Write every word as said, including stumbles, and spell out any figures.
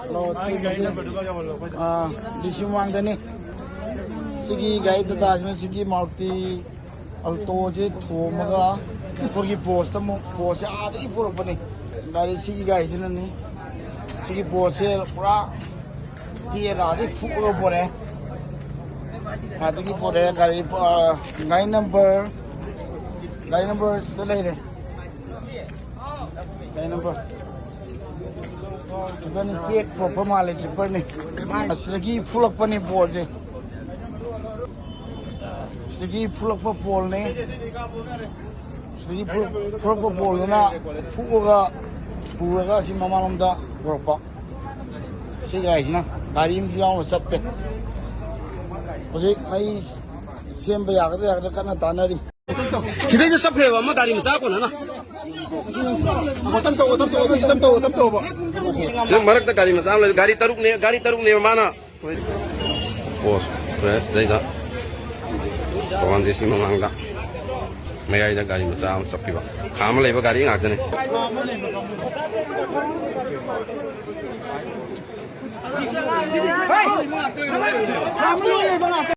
Hello, ꯁꯤꯒꯤꯁꯦ, ꯑꯥ, ꯗꯤ ꯁꯤ ꯃꯃꯥꯡꯗꯅꯤ꯫ ꯁꯤꯒꯤ ꯒꯥꯔꯤ ꯇꯥꯇꯥꯁꯤꯅ ꯁꯤꯒꯤ ꯃꯥꯔꯨꯇꯤ ꯑꯜꯇꯣꯁꯦ ꯊꯣꯝꯃꯒ ꯑꯩꯈꯣꯏꯒꯤ ꯄꯣꯁꯇ ꯑꯃꯨꯛ, ꯄꯣꯁꯁꯦ ꯑꯥꯗꯒꯤ ꯄꯨꯔꯛꯄꯅꯤ꯫ ꯒꯥꯔꯤ, ꯁꯤꯒꯤ ꯒꯥꯔꯤꯁꯤꯅꯅꯤ꯫ ꯁꯤꯒꯤ ꯄꯣꯁꯁꯦ ꯄꯨꯔꯥ ꯇꯦꯔꯥꯗꯒꯤ ꯐꯨꯛꯑꯒ ꯄꯨꯔꯛꯑꯦ꯫ ꯑꯥꯗꯒꯤ ꯄꯨꯔꯛꯑꯦ ꯒꯥꯔꯤ, ꯑꯥ, ꯒꯥꯔꯤ ꯅꯝꯕꯔ, ꯒꯥꯔꯤ ꯅꯝꯕꯔ ꯁꯤꯗ ꯂꯩꯔꯦ꯫ ꯀꯩꯅꯣ ꯕ꯭ꯔꯣ? ꯐꯖꯅ ꯆꯦꯛ ꯄ꯭ꯔꯣꯄꯔ ꯃꯥꯜꯂꯦ, ꯗ꯭ꯔꯤꯄꯔꯅꯤ꯫ ꯑꯁꯤꯗꯒꯤ ꯐꯨꯂꯛꯄꯅꯤ ꯄꯣꯜꯁꯦ꯫ ꯁꯤꯗꯒꯤ ꯐꯨꯂꯛꯄ ꯄꯣꯜꯅꯤ꯫ ꯁꯤꯗꯒꯤ ꯐꯨꯂꯛ-, ꯐꯨꯂꯛꯄ ꯄꯣꯜꯗꯨꯅ ꯐꯨꯛꯑꯒ ꯄꯨꯔꯒ ꯑꯁꯤ ꯃꯃꯥꯡꯂꯣꯝꯗ ꯄꯨꯔꯛꯄ꯫ ꯁꯤ ꯒꯥꯔꯤꯁꯤꯅ ꯒꯥꯔꯤ ꯑꯃꯁꯨ ꯌꯥꯎꯅ ꯆꯠꯄꯦ꯫ ꯍꯧꯖꯤꯛ ꯃꯩ ꯁꯦꯝꯕ ꯌꯥꯒꯗ꯭ꯔꯥ ꯌꯥꯒꯗ꯭ꯔꯥ ꯀꯟꯅ ꯇꯥꯟꯅꯔꯤ꯫ ꯁꯤꯗꯩꯗ ꯆꯠꯈ꯭ꯔꯦꯕ ꯑꯃ ꯒꯥꯔꯤ ꯃꯆꯥ ꯀꯣꯟꯅꯅ꯫ ꯇꯞ ꯇꯧꯕ, ꯇꯞ ꯇꯧꯕ, ꯇꯞ ꯇꯧꯕ, ꯇꯞ ꯇꯧꯕ꯫ ꯁꯤ ꯃꯔꯛꯇ ꯒꯥꯔꯤ ꯃꯆꯥ ꯑꯃ ꯂꯩ, ꯒꯥꯔꯤ ꯇꯔꯨꯛꯅꯦ, ꯒꯥꯔꯤ ꯇꯔꯨꯛꯅꯦꯕ ꯃꯥꯅ꯫ ꯑꯣ, ꯁꯤꯗꯩꯗ ꯇꯣꯉꯥꯟꯗꯦ, ꯁꯤ ꯃꯃꯥꯡꯗ ꯃꯌꯥꯏꯗ ꯒꯥꯔꯤ ꯃꯆꯥ ꯑꯃ ꯆꯠꯈꯤꯕ꯫ ꯈꯥꯝꯃ ꯂꯩꯕ ꯒꯥꯔꯤ ꯉꯥꯛꯇꯅꯦ꯫